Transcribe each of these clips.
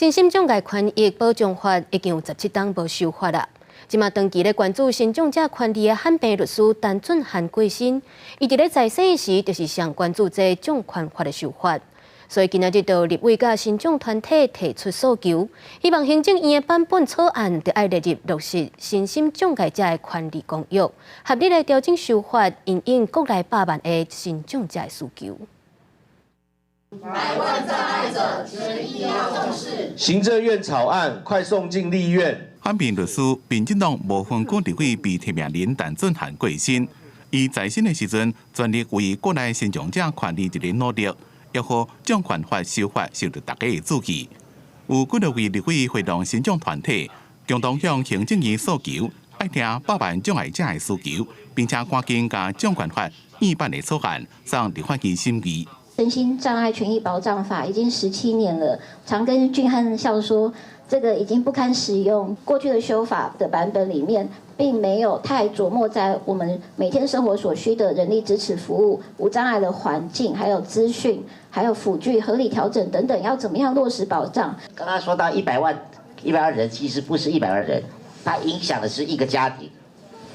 身心障礙權益保障法已經有17冬無修法啦。這馬長期咧關注身障者權利的罕病律師陳俊翰過身，伊佇咧在生時就是上關注這障權法的修法，所以今仔日就立委佮身障團體提出訴求，希望行政院的版本草案著愛列入落實身心障礙者的權利公約，合理來調整修法，因應國內百萬的身障者的需求。百萬障礙者權益要重視。行政院草案快送進立院。罕病律師、民進黨無分區立委被提名人陳俊翰過身，伊在生的時陣，全力為國內身障者權利佇咧努力，欲予障權法修法受到大家的注意。有幾多位立委會同身障團體共同向行政院訴求，愛聽百萬障礙者的需求，並且趕緊共障權法擬版的草案送立法院審議。身心障礙權益保障法已經17年了，常跟俊翰笑說，這個已經不堪使用。過去的修法的版本裡面，並沒有太著墨在我們每天生活所需的人力支持服務、無障礙的環境，還有資訊，還有輔具合理調整等等，要怎麼樣落實保障？剛剛說到100萬、100萬人，其實不是一百萬人，它影響的是一個家庭。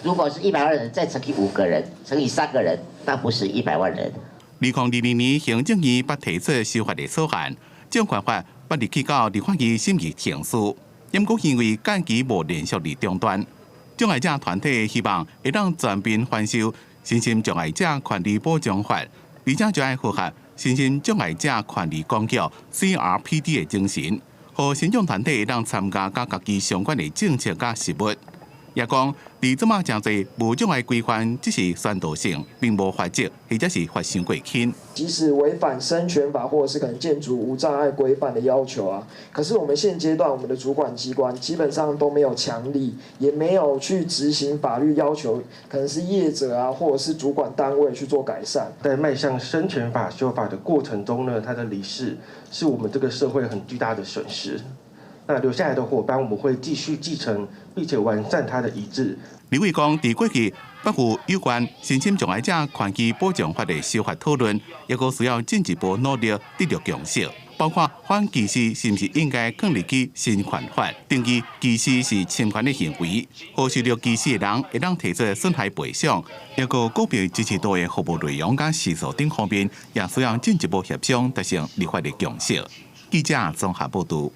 如果是一百萬人，再乘以5個人，乘以3個人，那不是一百萬人。2022年，行政院捌提出修法的草案，障權法捌入去到立法院審議程序，毋過因為會期無連續而中斷。障礙者團體希望會當全面翻修身心障礙者權利保障法，而且就愛符合身心障礙者權利公約 CRPD 的精神，予身障團體會當參加佮家己相關的政策佮實務。也講，佇這馬誠濟無障礙規範，只是宣導性，並無罰則，或者是罰傷過輕。即使違反身權法或者是可能建築無障礙規範的要求啊，可是我們現階段我們的主管機關基本上都沒有強力，也沒有去執行法律要求，可能是業者啊，或者是主管單位去做改善。在邁向身權法修法的過程中呢，他的離世是我們這個社會很巨大的損失。那留下來的夥伴，我們會繼續繼承並且完善他的遺志。立委講，佇過去捌有有關身心障礙者權益保障法的修法討論，抑閣需要進一步努力得著共識，包括反歧視是毋是應該放入去身權法，定義歧視是侵權的行為，予受著歧視的人會當提出損害賠償，抑閣個別支持度的服務內容佮時數等方面，也需要進一步協商達成立法的共識。記者綜合報導。